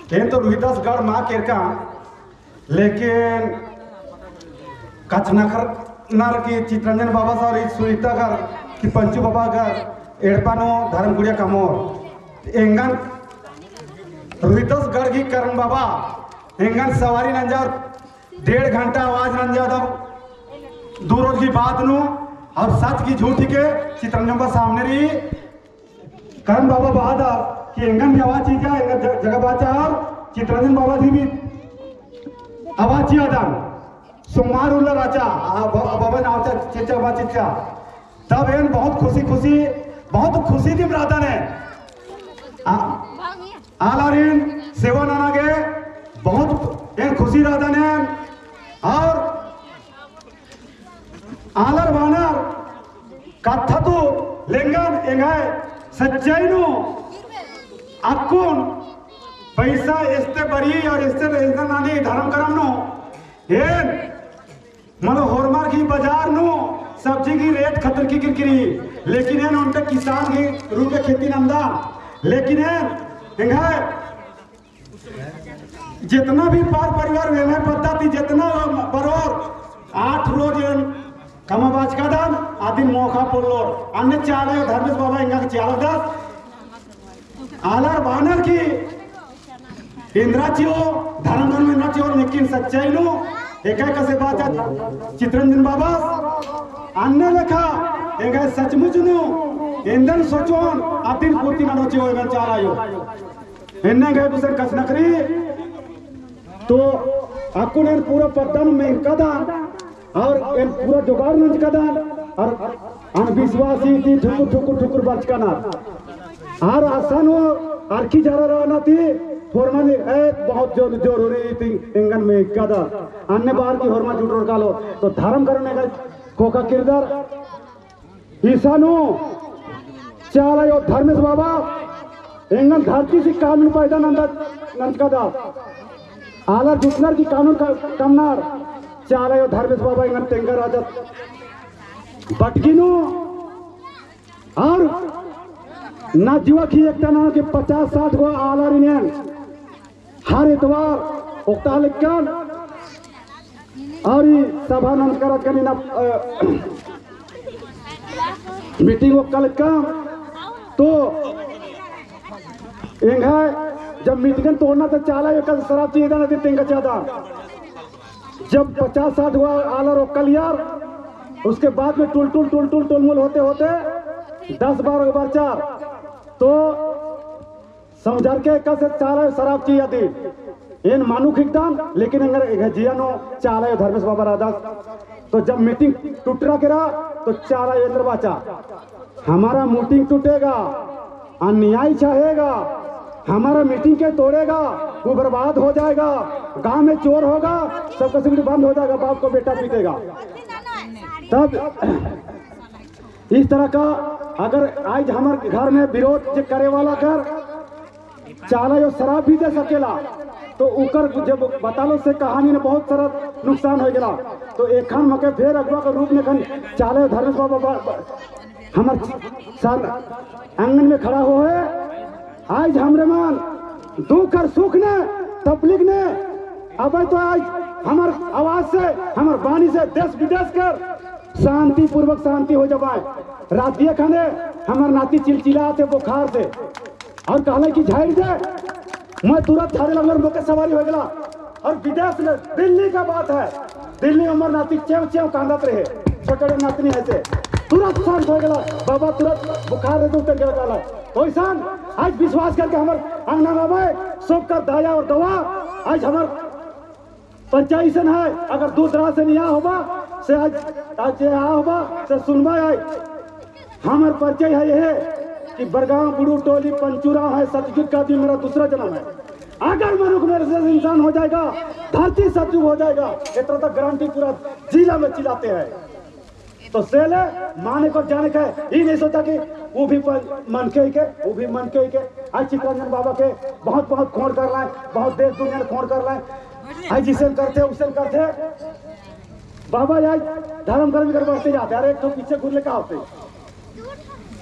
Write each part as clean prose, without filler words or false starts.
एन तो रोहिदास गढ़ माँ केरका लेकिन कचनखर नर की चित्रंजन बाबा सर सुनीता घर कि पंचू बाबा घर एड़पानो धर्मगुड़िया कमोर एंगन रोहिदास गढ़ की करण बाबा एंगन सवारी नंजा और 1.5 घंटा आवाज नंजा तब 2 रोज की बात नु और सच की झूठी के चित्रंजन बाबा सामने रही करण बाबा बाद कि एंगन भी आवाज चीज एंगन जगह बाचा और चित्रंजन बाबा जी भी आवाज चिया दान सोमवार उल्ला राजा बाबा नाव चिच्चा बा चिच्चा तब एन बहुत खुशी खुशी बहुत खुशी थी राधा ने आलारिन सेवा नाना के बहुत एन खुशी राधा ने और आलर बानर कथा तो लेंगन एंगाए सच्चाई नु अकुन पैसा इसते बरी और इसते नानी धर्म करम नु एन मनो होरमार की बाजार नु सब्जी की रेट खतर की किरकिरी लेकिन एन उनके किसान की रूपे खेती नंदा लेकिन एन एंगाए जितना भी पार परिवार में पद्धति जितना बरोर 8 रोज एन कमाबाज का दान आदि मौका पोलोर अन्य चाले धर्मेश बाबा इंगा के चाल दास आलर बानर की इंद्राचियो धर्म कर्म इंद्राचियो लेकिन सच्चाई नु एक एक से बात चित्रंजन बाबा अन्य लेखा एक सचमुच नु इंधन सोचोन आदिन पूर्ति नडोचियो एवं चालायो इन्ने गए दूसरे कसनकरी तो अकुन एन पूरा पत्तन में कदा और एन पूरा जुगाड़ नंज कदा और अनविश्वासी थी ठुकुर ठुकुर ठुकुर बचकना और आसान हो आरखी जरा रहना थी होरमानी ए बहुत जरूरी थी इंगन में कदा अन्य बार की होरमा जुटोर कालो तो धर्म करने का खोखा किरदार ईसानो चालायो धर्मेश बाबा इंगन धरती से कानून पैदा नंदा नंदकदा आला जुटनर की कानून का कमनार चालायो धर्मेश बाबा इंगन टेंगर राजा बटकिनो और ना जीवा की एकता ना के 50-60 गो आला रिनेन हर इतवार उक्ता लिखन और सभा नमस्कार करनी ना मीटिंग वो कल तो एंगा जब मीटिंग तोड़ना तो चाला ये कल शराब चाहिए ना देते चादा जब 50-60 हुआ आला रोकल यार उसके बाद में टुल टुल टुल टुल टुलमुल होते होते 10-12 बार 4 तो समझा के कल चाला शराब चाहिए थी इन मानू खिकदान लेकिन अगर जियानो चाला धर्मेश बाबा राधा तो जब मीटिंग टूट रहा गिरा तो चाला इंद्र बाचा हमारा मीटिंग टूटेगा अन्याय चाहेगा हमारा मीटिंग के तोड़ेगा वो बर्बाद हो जाएगा गांव में चोर होगा सबका सिगड़ी बंद हो जाएगा बाप को बेटा पीटेगा। तब इस तरह का अगर आज हमारे घर में विरोध करे वाला कर चाला जो शराब भी दे सकेला तो उकर जब बतालो से कहानी ने बहुत सारा नुकसान हो गया तो एक खान मके फिर अगवा के रूप में खन चाले धर्मेश बाबा हमार सर आंगन में खड़ा हो है। आज हमरे मान दुख और सुख ने तकलीफ ने अब तो आज हमार आवाज से हमार वाणी से देश विदेश कर शांति पूर्वक शांति हो जाए। रात दिए खाने हमार नाती चिलचिला थे बुखार से और कहले कि झाड़ दे मैं तुरंत झाड़े लगल मौके सवारी हो गया और विदेश में दिल्ली का बात है दिल्ली उमर नाती चेव चेव कांदत रहे छोटे नातनी ऐसे तुरंत शांत हो गया बाबा तुरंत बुखार रहे उतर गया कहला तो ऐसा आज विश्वास करके हमार अंगना में सब का दया और दवा आज हमार पंचायत है अगर दूर दराज से नहीं होगा से आज आज आ होगा से सुनवा आए हमार परिचय है यह कि बरगांव बुड़ू टोली पंचूरा है सतयुग का भी मेरा दूसरा जन्म है। अगर मनुख मेरे से इंसान हो जाएगा धरती सतयुग हो जाएगा इतना तक गारंटी पूरा जिला में चिल्लाते हैं। तो सेले माने को जाने का ये नहीं सोचा कि वो भी मन के ही के वो भी मन के ही के आज चित्रंजन बाबा के बहुत बहुत खोड़ कर लाए बहुत देश दुनिया ने खोड़ कर लाए आज जिसे करते उसे करते बाबा आज धर्म कर्म कर बढ़ते जाते। अरे एक तो पीछे घूर लेकर होते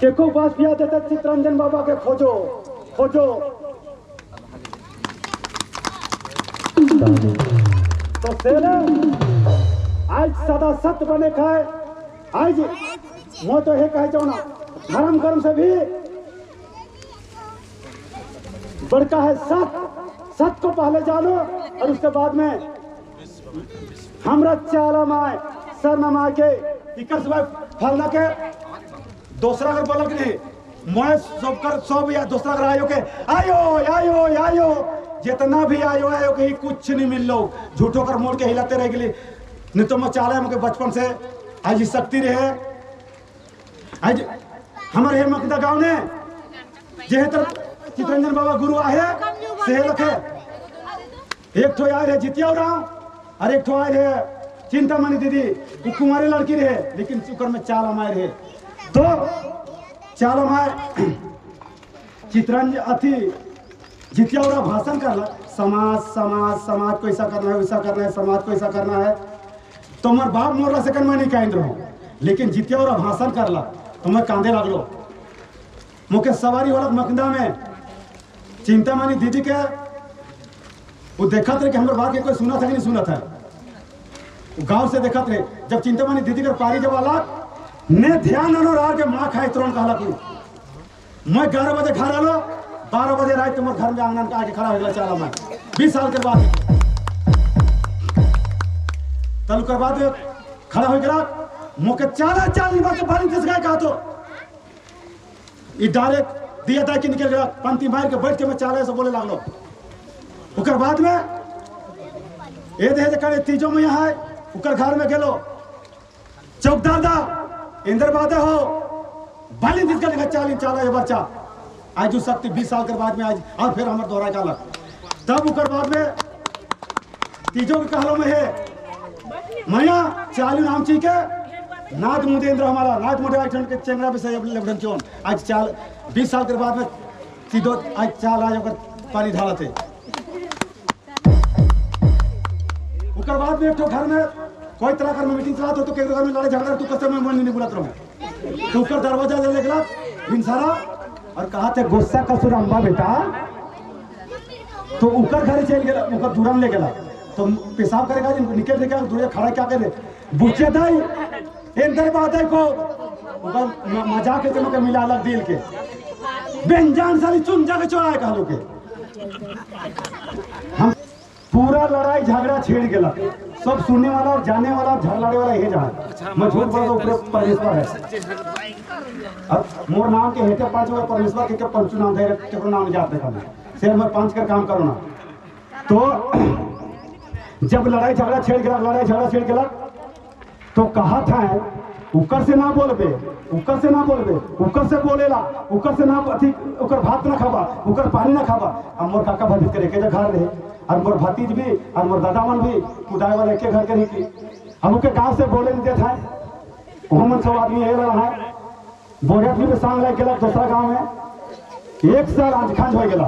देखो पास किया देता चित्रंजन बाबा के खोजो खोजो ताली। तो सेले आज सदा सत्य बने खाए। आज मो तो ये कहे चाहो ना, धर्म कर्म से भी बड़का है सत। सत को पहले जानो और उसके बाद में हमरा चाला माए सर न माए के इकर सिवाय फलना के दूसरा कर बोलक नहीं। मैं सब कर सब या दूसरा कर आयो के आयो आयो आयो जितना भी आयो आयो के कुछ नहीं मिल लो, झूठो कर मोड़ के हिलाते रह गई। नहीं तो मैं चाला मुझे बचपन से आज शक्ति रहे। आज हमारे हे मकदा गांव ने जे तर चितरंजन बाबा गुरु आए से लखे एक ठो आए रहे जितिया राम और एक ठो आए रहे चिंतामणि दीदी, वो कुमारी लड़की रहे लेकिन शुक्र में चाल हमारे रहे। तो चाल हमारे चितरंजन अति जितिया और भाषण करला समाज समाज समाज को ऐसा करना है वैसा करना है, समाज को ऐसा करना है। तो हमारे बाप मोरला सेकंड में नहीं कांद रहो, लेकिन जितिया और भाषण करला तो मैं कांदे लागलो। मुके सवारी वाला मकंदा में चिंतामणि दीदी के वो देखा थे कि हमारे बात के कोई सुना था कि नहीं सुना था, गांव से देखा थे। जब चिंतामणि दीदी के पारी जब आला ने ध्यान अनो के माँ खाए तुरंत कहला को मैं 11 बजे घर आलो, 12 बजे रात तुम्हारे घर में आंगन आके खड़ा हो गया चाला मैं 20 साल के बाद तल कर बाद खड़ा हो गया। मोके चाला चाली बात पानी this गए कहा तो ई डायरेक्ट दिया था कि निकल गया पंक्ति मार के बैठ के मैं चाला से बोले लागलो। ओकर बाद में ए दे करे तीजो में यहाँ है ओकर घर में गेलो चौकदार दा इंद्र बादे हो बाली this गए चाली चाला ये बच्चा आज जो शक्ति 20 साल के बाद में आज और फिर हमारे दोहरा का लग। तब ओकर बाद में तीजो के कहलो में है मैया चालू नाम ची के नाथ मुदेंद्र हमारा नाथ मुदे के चेंगरा पे से लेफ्टन चोन आज चाल 20 साल के बाद में तीजो आज चाल आज ओकर पानी ढाला थे। ओकर बाद में एक ठो घर में कोई तरह कर में मीटिंग चला तो के घर में लड़ाई झगड़ा तू कैसे मैं मन नहीं बुलात रहूं तो ऊपर दरवाजा ले गला इंसारा और कहा थे गुस्सा का सुरम्बा बेटा। तो ऊपर घर चल गया ऊपर दूरम ले गला तो पेशाब करेगा निकल देगा दूर खड़ा क्या करे बुच्चे दाई इंदर बादे को ऊपर मजाक के के मिला अलग दिल के बेंजान साली चुन जाके चोराए कहलो के हम पूरा लड़ाई झगड़ा छेड़ गया। सब सुनने वाला और जानने वाला और झगड़े वाला ये जहाँ मैं झूठ बोल तो परमेश्वर है। अब मोर नाम के हेटे पांच और परमेश्वर के पंचू नाम दे केकरो नाम जात देखा मैं शेर में पांच कर काम करो ना। तो जब लड़ाई झगड़ा छेड़ गया लड़ाई झगड़ा छेड़ गया तो कहा था ऊकर से ना बोलबे ऊकर से ना बोलबे ऊकर से बोलेला ऊकर से ना अथी ओकर भात ना खाबा ओकर पानी ना खाबा। और मोर काका भाभी के एके घर रहे और मोर भतीज भी और मोर दादा मन भी कुदाए वाले एके घर के रही की हम के गांव से बोले नहीं देता है वहाँ मन सब आदमी ये रहा है बोरिया भी सांग लाग गया दूसरा गांव में 1 साल अंजखांज हो गया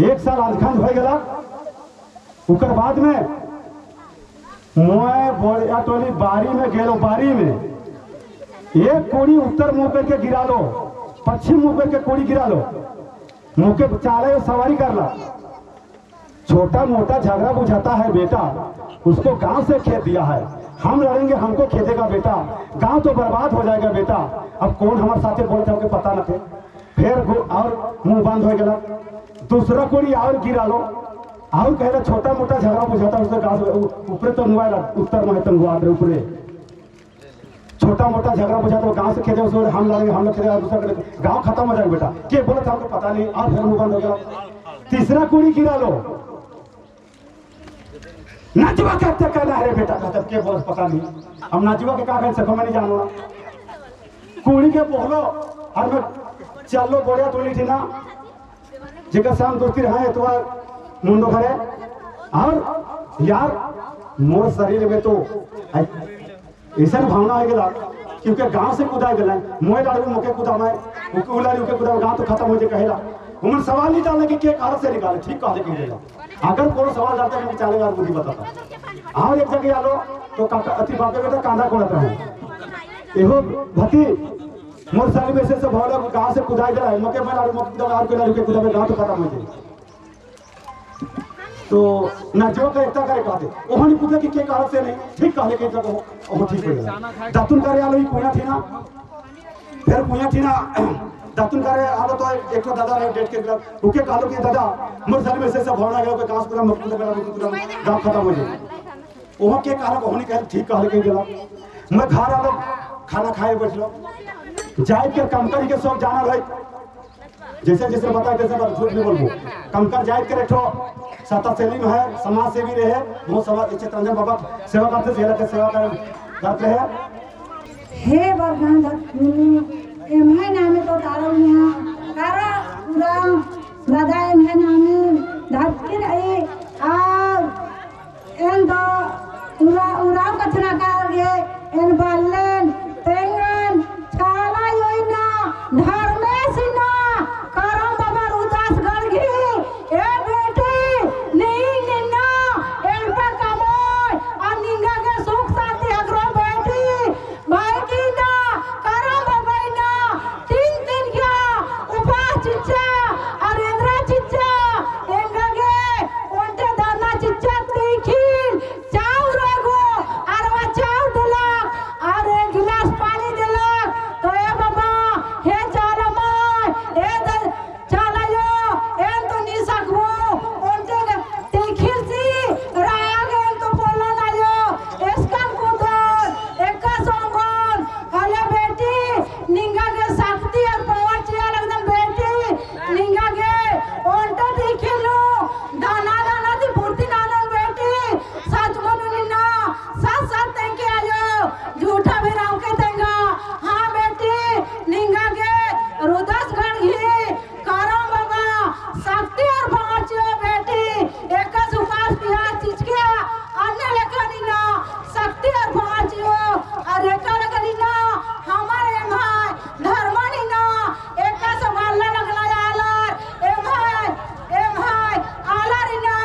1 साल अंजखांज हो गया। ओकर बाद में मैं बोरिया टोली बारी में गेलो बारी में एक कोड़ी उत्तर मुंह करके गिरा लो पश्चिम मुंह करके कोड़ी गिरा लो मुँह के चाले सवारी कर ला। छोटा मोटा झगड़ा बुझाता है बेटा उसको गांव से खेद दिया है, हम लड़ेंगे हमको खेदेगा बेटा, गांव तो बर्बाद हो जाएगा बेटा। अब कौन हमारे साथे बोलते हमके पता न थे। फिर और मुंह बंद हो गया दूसरा कोड़ी और गिरा लो और कह छोटा मोटा झगड़ा बुझाता उसको गाँव ऊपर तो मोबाइल उत्तर में तंगुआ ऊपरे छोटा मोटा झगड़ा बुझा तो गांव से खेदे उसको हम लड़ेंगे हम लोग खेदेगा दूसरा गांव खत्म हो जाएगा बेटा के बोला था हमको पता नहीं। और फिर मुंह बंद हो गया तीसरा कोड़ी गिरा लो नाचवा करते कहना है बेटा कहते के बोल पता नहीं हम नाचवा के का कर सको मैं नहीं जानो कोड़ी के बोलो और मैं चलो बोरिया टोली थी ना जेकर शाम दोस्ती रहा है तो मुंडो घरे और यार मोर शरीर में तो ऐसा भावना हो गया क्योंकि गांव से कुदा गया मोए लाड़ू मोके कुदा मैं उके उके कुदा गांव तो खत्म हो जाए कहेला उमन सवाल नहीं डालने कि के कारण से निकाले ठीक कह दे अगर कोनो सवाल डालते हैं चालेगा और बुद्धि बताता। और एक जगह आलो तो काका अति बापे बेटा कांधा कोड़त रहे एहो भती मोर साली में से भावना गांव से कुदाई गया मोके मैं लाड़ू मोके कुदा और के लाड़ू के कुदा गांव तो खत्म हो जाए। तो ना जो का एकता करे कहते ओहनी पूछे कि के कहत से नहीं ठीक कहले के जगह ओ ठीक हो गया। दातुन करे आलो ई कुया ठीना फिर कुया ठीना दातुन करे आलो तो एक तो दादा रहे डेट के गलत उके कहलो कि दादा मोर शरीर में से सब भवना गयो के कांस पूरा मत पूरा पूरा दांत खत्म हो जाए। ओहो के कहलो ओहनी कहे ठीक कहले के गेला। मैं घर आलो खाना खाए बैठलो जाए के कमकर के सब जानल है जैसे जैसे बताए तैसे बात झूठ नहीं बोलबो। कमकर जाए के रखो सता सेलिम है समाज सेवी रहे बहुत समाज चित्रंजन बाबा सेवा करते सेवा के सेवा करते हैं। हे भगवान एमहे नामे तो तारो यहाँ कारा पूरा दादा एमहे नामे धरती रही और एन तो उरा उराव कथना कर गे एन बालन तेंगन छाला योइना धर्मेश ना करम बाबा उदास गणगी ए बेटी नहीं निन्ना एन पर कमोय और निंगा के सुख शांति अग्रो बेटी भाई की ना करम बाबा ना तीन दिन क्या उपास चिच्चा और इंद्रा चिच्चा एंगा के उनते दाना चिच्चा तीखिल चाउर एगो और वा चाउर दिलक और एक गिलास पानी दिलक। तो ए बाबा हे चाला माय हे चाला यो एन तो नी सकबो उनते तीखिल सी राग एन तो बोला ना यो इसका कुदर एका सोंगन हले बेटी निंगा के शक्ति और पावर चिया लगदम बेटी निंगा के उनते तीखिलु दाना दाना दी पूर्ति नानन बेटी सच मनु निना सात सात तेंके आयो झूठा भी राम के तेंगा। हाँ बेटी निंगा के रुदास गण घी करम बाबा शक्ति और पावर चिया बेटी एक उपास पिया चिचके अन्य लेखा निना शक्ति और पावर चियो और एक लेखा निना हमारे भाई धर्म निना एक सवाल लगला आलर ए भाई आलर निना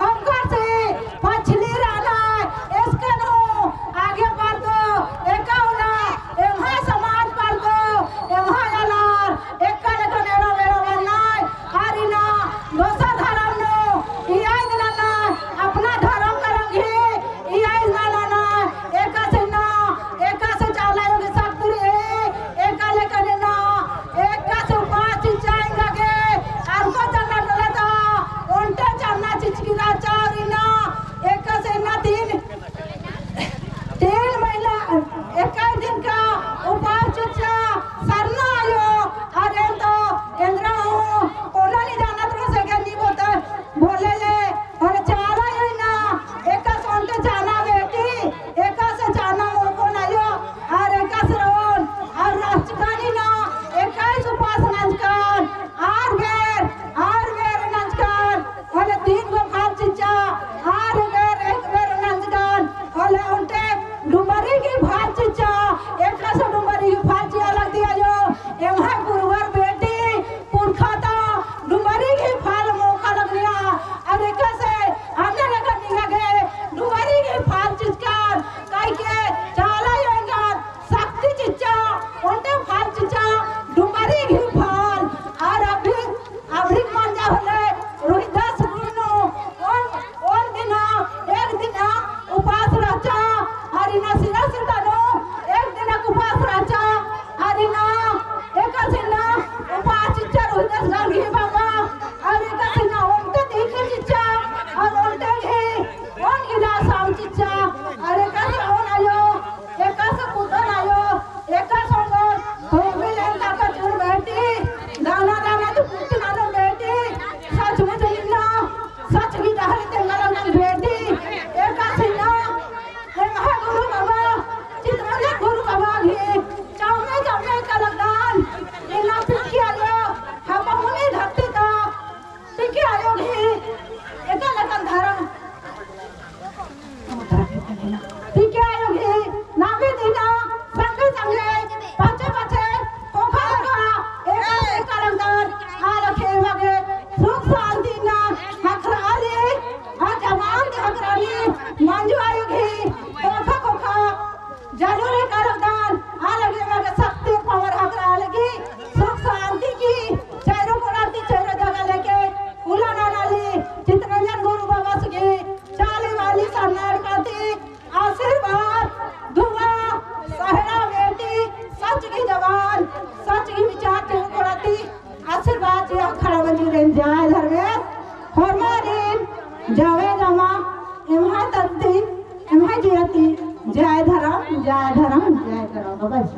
हमकर से पछली राना इसके नो आगे बढ़ दो एका उना ए भाई समाज पर दो ए भाई आलर एका लेखा नेड़ो मेड़ो बनाय आरिना दोसर धर्म नो इयाई दिना ना अपना धर्म करंगी इयाई ना ना एका से ना एका से चाला योगी शक्ति रे एका लेखा ना एका से उपास चिचाएंगा के और को चलना डोला था उनटे चलना चिचकिरा चारिना एका से ना तीन तीन महीना एक दिन का उपास चिचा सरना आयो अरे तो इंद्रा हूँ कोना नहीं जाना तो से के नहीं बोलते बोले ले और चारा यो ना एका से उनटे चाना बेटी एका से चाना मोको ना यो और एका से रोन और राजकानी ना एका ही उपास नंजकान are बेर नंजकान और तीन गो फाल चिचा are बेर एक बेर नंजकान और उनटे डुमरी की फाल चिचा एका से डुमरी की फाल चिया लग दिया जो एम्हा गुरुवर बेटी पुरखा था डुमरी की फाल मौका लग लिया और एका से हमने लेकर निकल गए डुमरी की फाल चिचकार काई के चाला योंगार शक्ति चिचा उनटे फाल चिचा डुमरी की फाल और अभी अभी मान जा होले रोहिदास गुरु ओन ओन दिना एक दिना उपास राचा हरिना सिरा सितानो एक दिना उपास राचा हरिना एका सिना उपास चिचा रोहिदास गांधी बाबा और एका सिना उनटे देखे चिचा और उनटे घे ओन गिलास आम चिचा और एका से ओन आयो एका से कुदन आयो एका संग होंगे लेन का चूर बैठी दाना दाना तो पुत्र नानो बेटी सचमुच निन्ना सच भी दहल तेंगला नन बेटी एका सिना हे महागुरु बाबा चित्रंजन गुरु बाबा घे चावने चावने का लगदान इना पिटकी आयो हम मुनि धरती ता पिटकी आयो घे एका लगन धर्म पिटकी आयो घे नामे दिना संगे संगे पाचे पाचे कोखा कोखा एका एका लगदान आ रखे वगे सुख शांति ना हकराली आ जवान के हकराली मांजू आयो घे कोखा कोखा जरूर करदान आ लगे वगे शक्ति पावर हकरा लगी सुख शांति की चारों कोणाती चारों जगह लेके उला ना नाली चित्रंजन हती। जय धर्म जय धर्म जय धर्म। बस।